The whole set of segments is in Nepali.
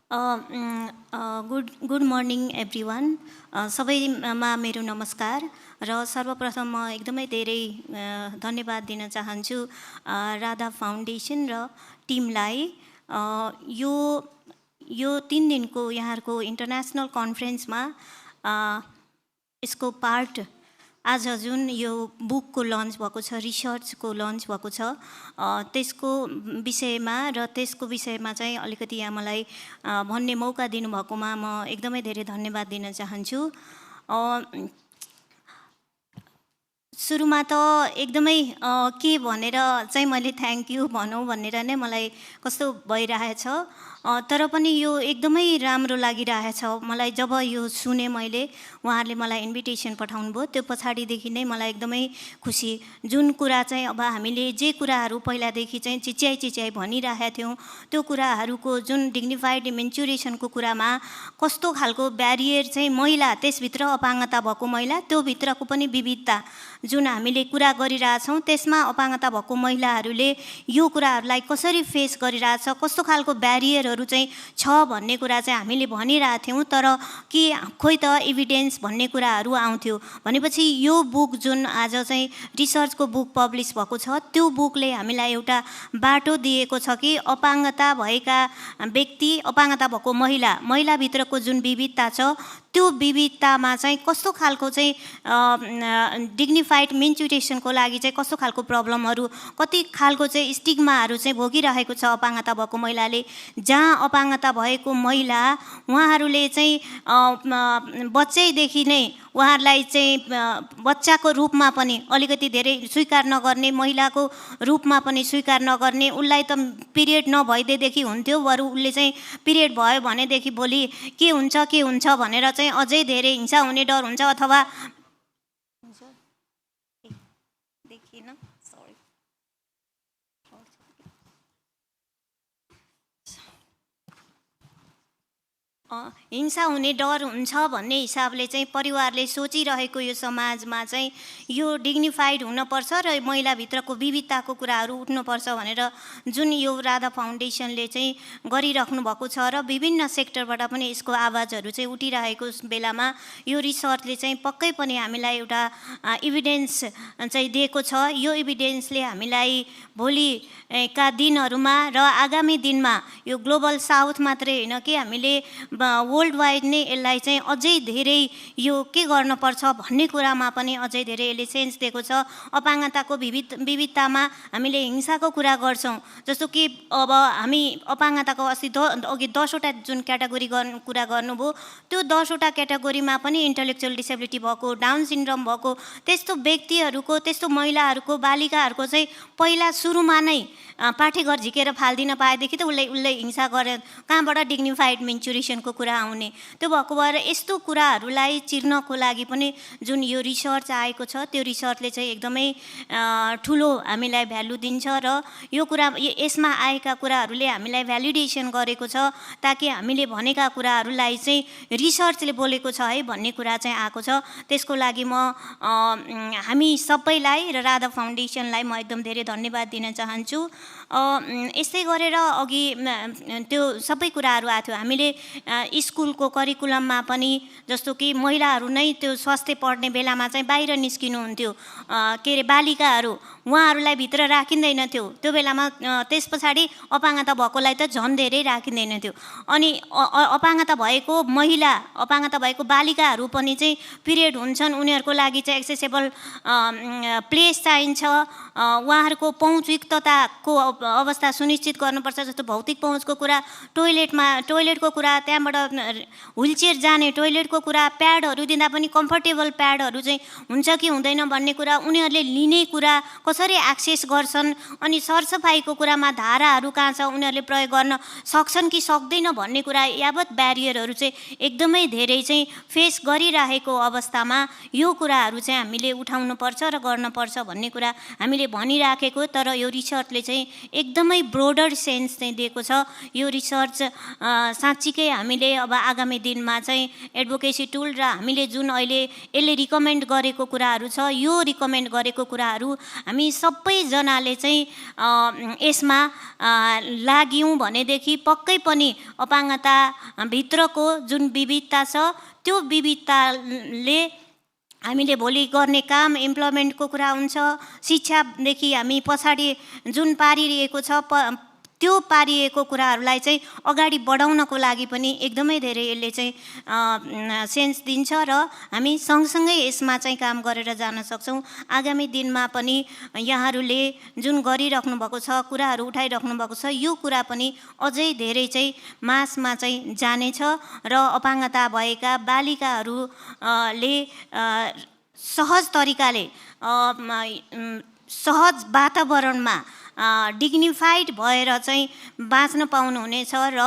Good morning everyone. सबैमा मेरो नमस्कार र सर्वप्रथम म एकदमै धेरै धन्यवाद दिन चाहन्छु राधा फाउन्डेसन र टिमलाई। यो 3 दिनको यहाँहरूको इन्टरनेसनल कन्फरेन्समा यसको पार्ट आज जुन यो बुकको लन्च भएको छ, रिसर्चको लन्च भएको छ, त्यसको विषयमा र त्यसको विषयमा चाहिँ अलिकति यहाँ मलाई भन्ने मौका दिनुभएकोमा म एकदमै धेरै धन्यवाद दिन चाहन्छु। सुरुमा त एकदमै के भनेर चाहिँ मैले थ्याङ्क यू भनौँ भनेर नै मलाई कस्तो भइरहेछ, तर पनि यो एकदमै राम्रो लागिरहेछ मलाई। जब यो सुने मैले, उहाँहरूले मलाई इन्भिटेसन पठाउनु भयो, त्यो पछाडिदेखि नै मलाई एकदमै खुसी। जुन कुरा चाहिँ अब हामीले जे कुराहरू पहिलादेखि चाहिँ चिच्याइ भनिरहेका थियौँ, त्यो कुराहरूको जुन डिग्निफाइड मेन्चुरेसनको कुरामा कस्तो खालको ब्यारियर चाहिँ महिला, त्यसभित्र अपाङ्गता भएको महिला, त्यो भित्रको पनि विविधता जुन हामीले कुरा गरिरहेछौँ, त्यसमा अपाङ्गता भएको महिलाहरूले यो कुराहरूलाई कसरी फेस गरिरहेछ, कस्तो खालको ब्यारियरहरू चाहिँ छ भन्ने कुरा चाहिँ हामीले भनिरहेको थियौँ, तर कि खोइ त एभिडेन्स भन्ने कुराहरू आउँथ्यो। भनेपछि यो बुक जुन आज चाहिँ रिसर्चको बुक पब्लिस भएको छ, त्यो बुकले हामीलाई एउटा बाटो दिएको छ कि अपाङ्गता भएका व्यक्ति, अपाङ्गता भएको महिलाभित्रको जुन विविधता छ, त्यो विविधतामा चाहिँ कस्तो खालको चाहिँ डिग्निफाइड मेन्चुरेसनको लागि चाहिँ कस्तो खालको प्रब्लमहरू, कति खालको चाहिँ स्टिग्माहरू चाहिँ भोगिरहेको छ अपाङ्गता भएको महिलाले। जहाँ अपाङ्गता भएको महिला, उहाँहरूले चाहिँ बच्चैदेखि नै उहाँहरूलाई चाहिँ बच्चाको रूपमा पनि अलिकति धेरै स्वीकार नगर्ने, महिलाको रूपमा पनि स्वीकार नगर्ने, उसलाई त पिरियड नभइदिएदेखि हुन्थ्यो, बरु उसले चाहिँ पिरियड भयो भनेदेखि भोलि के हुन्छ भनेर चाहिँ अझै धेरै हिंसा हुने डर हुन्छ, अथवा हिंसा हुने डर हुन्छ भन्ने हिसाबले चाहिँ परिवारले सोचिरहेको यो समाजमा चाहिँ यो डिग्निफाइड हुनपर्छ र महिलाभित्रको विविधताको कुराहरू उठ्नुपर्छ भनेर जुन यो राधा फाउन्डेसनले चाहिँ गरिराख्नु भएको छ र विभिन्न सेक्टरबाट पनि यसको आवाजहरू चाहिँ उठिरहेको बेलामा यो रिसर्चले चाहिँ पक्कै पनि हामीलाई एउटा एभिडेन्स चाहिँ दिएको छ। यो एभिडेन्सले हामीलाई भोलिका दिनहरूमा र आगामी दिनमा यो ग्लोबल साउथ मात्रै होइन कि हामीले वर्ल्ड वाइड नै यसलाई चाहिँ अझै धेरै यो के गर्नुपर्छ भन्ने कुरामा पनि अझै धेरै यसले सेन्स दिएको छ। अपाङ्गताको विविधतामा हामीले हिंसाको कुरा गर्छौँ, जस्तो कि अब हामी अपाङ्गताको अघि 10वटा जुन क्याटेगोरी कुरा गर्नुभयो, त्यो 10वटा क्याटेगोरीमा पनि इन्टेलेक्चुअल डिसेबिलिटी भएको, डाउन सिन्ड्रोम भएको त्यस्तो व्यक्तिहरूको, त्यस्तो महिलाहरूको, बालिकाहरूको चाहिँ पहिला सुरुमा नै पाठेघर झिकेर फाल्दिन पाएदेखि त उसले हिंसा गरे, कहाँबाट डिग्निफाइड मेन्चुरेसनको कुरा आउने। त्यो भएको भएर यस्तो कुराहरूलाई चिर्नको लागि पनि जुन यो रिसर्च आएको छ, त्यो रिसर्चले चाहिँ एकदमै ठुलो हामीलाई भ्यालु दिन्छ र यो कुरा, यसमा आएका कुराहरूले हामीलाई भ्यालिडेसन गरेको छ, ताकि हामीले भनेका कुराहरूलाई चाहिँ रिसर्चले बोलेको छ है भन्ने कुरा चाहिँ आएको छ। त्यसको लागि म हामी सबैलाई र राधा फाउन्डेसनलाई म एकदम धेरै धन्यवाद दिन चाहन्छु। यस्तै गरेर अघि त्यो सबै कुराहरू आएको थियो। हामीले स्कुलको करिकुलममा पनि जस्तो कि महिलाहरू नै त्यो स्वास्थ्य पढ्ने बेलामा चाहिँ बाहिर निस्किनुहुन्थ्यो, के अरे बालिकाहरू, उहाँहरूलाई भित्र राखिँदैन थियो। त्यो बेलामा त्यस पछाडि अपाङ्गता भएकोलाई त झन् धेरै राखिँदैन थियो। अनि अपाङ्गता भएको महिला, अपाङ्गता भएको बालिकाहरू पनि चाहिँ पिरियड हुन्छन्, उनीहरूको लागि चाहिँ एक्सेसेबल प्लेस चाहिन्छ, उहाँहरूको पहुँचयुक्तताको अवस्था सुनिश्चित गर्नुपर्छ। जस्तो भौतिक पहुँचको कुरा, टोइलेटको कुरा, त्यहाँबाट व्हिलचेयर जाने टोइलेटको कुरा, प्याडहरू दिँदा पनि कम्फर्टेबल प्याडहरू चाहिँ हुन्छ कि हुँदैन भन्ने कुरा, उनीहरूले लिने कुरा कसरी एक्सेस गर्छन्, अनि सरसफाइको कुरामा धाराहरू कहाँ छ, उनीहरूले प्रयोग गर्न सक्छन् कि सक्दैन भन्ने कुरा, यावत ब्यारियरहरू चाहिँ एकदमै धेरै चाहिँ फेस गरिरहेको अवस्थामा यो कुराहरू चाहिँ हामीले उठाउनुपर्छ र गर्नुपर्छ भन्ने कुरा हामीले भनिराखेको। तर यो रिसर्चले चाहिँ एकदमै ब्रोडर सेन्स चाहिँ दिएको छ। यो रिसर्च साँच्चीकै हामीले अब आगामी दिनमा चाहिँ एडभोकेसी टुल र हामीले जुन अहिले यसले रिकमेन्ड गरेको कुराहरू छ, यो रिकमेन्ड गरेको कुराहरू हामी सबैजनाले चाहिँ यसमा लाग्यौँ भनेदेखि पक्कै पनि अपाङ्गताभित्रको जुन विविधता छ त्यो विविधताले हामीले भोलि गर्ने काम इम्प्लोइमेन्टको कुरा हुन्छ, शिक्षादेखि हामी पछाडि जुन पारिएको छ त्यो पारिएको कुराहरूलाई चाहिँ अगाडि बढाउनको लागि पनि एकदमै धेरै यसले चाहिँ सेन्स दिन्छ र हामी सँगसँगै यसमा चाहिँ काम गरेर जान सक्छौँ। आगामी दिनमा पनि यहाँहरूले जुन गरिराख्नु भएको छ, कुराहरू उठाइराख्नु भएको छ, यो कुरा पनि अझै धेरै चाहिँ मासमा चाहिँ जानेछ र अपाङ्गता भएका बालिकाहरूले सहज तरिकाले सहज वातावरणमा डिग्निफाइड भएर चाहिँ बाँच्न पाउनुहुनेछ र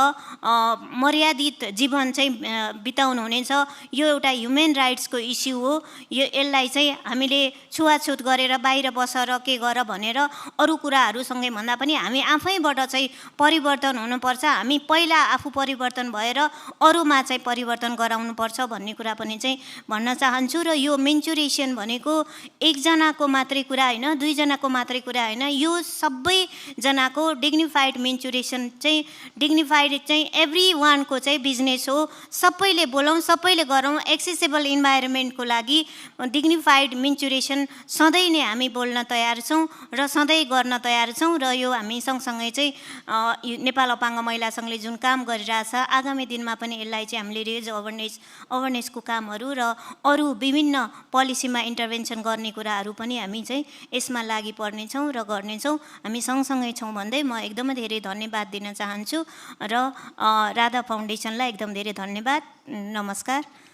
मर्यादित जीवन चाहिँ बिताउनुहुनेछ। यो एउटा ह्युमन राइट्सको इस्यु हो। यसलाई चाहिँ हामीले छुवाछुत गरेर बाहिर बस र के गर भनेर अरू कुराहरूसँगै भन्दा पनि हामी आफैबाट चाहिँ परिवर्तन हुनुपर्छ। हामी पहिला आफू परिवर्तन भएर अरूमा चाहिँ परिवर्तन गराउनुपर्छ भन्ने कुरा पनि चाहिँ भन्न चाहन्छु। र यो मेन्चुरेसन भनेको एकजनाको मात्रै कुरा होइन, दुईजनाको मात्रै कुरा होइन, यो सबैजनाको डिग्निफाइड मेन्चुरेसन चाहिँ डिग्निफाइड चाहिँ एभ्री वानको चाहिँ बिजनेस हो। सबैले बोलौँ, सबैले गरौँ। एक्सेसेबल इन्भाइरोमेन्टको लागि डिग्निफाइड मेन्चुरेसन सधैँ नै हामी बोल्न तयार छौँ र सधैँ गर्न तयार छौँ। र यो हामी सँगसँगै चाहिँ नेपाल अपाङ्ग महिला सङ्घले जुन काम गरिरहेछ, आगामी दिनमा पनि यसलाई चाहिँ हामीले रेज अवेरनेसको कामहरू र अरू विभिन्न पोलिसीमा इन्टरभेन्सन गर्ने कुराहरू पनि हामी चाहिँ यसमा लागि पर्नेछौँ र गर्नेछौँ। हामी सँगसँगै छौँ भन्दै म एकदमै धेरै धन्यवाद दिन चाहन्छु र राधा फाउन्डेसनलाई एकदम धेरै धन्यवाद। नमस्कार।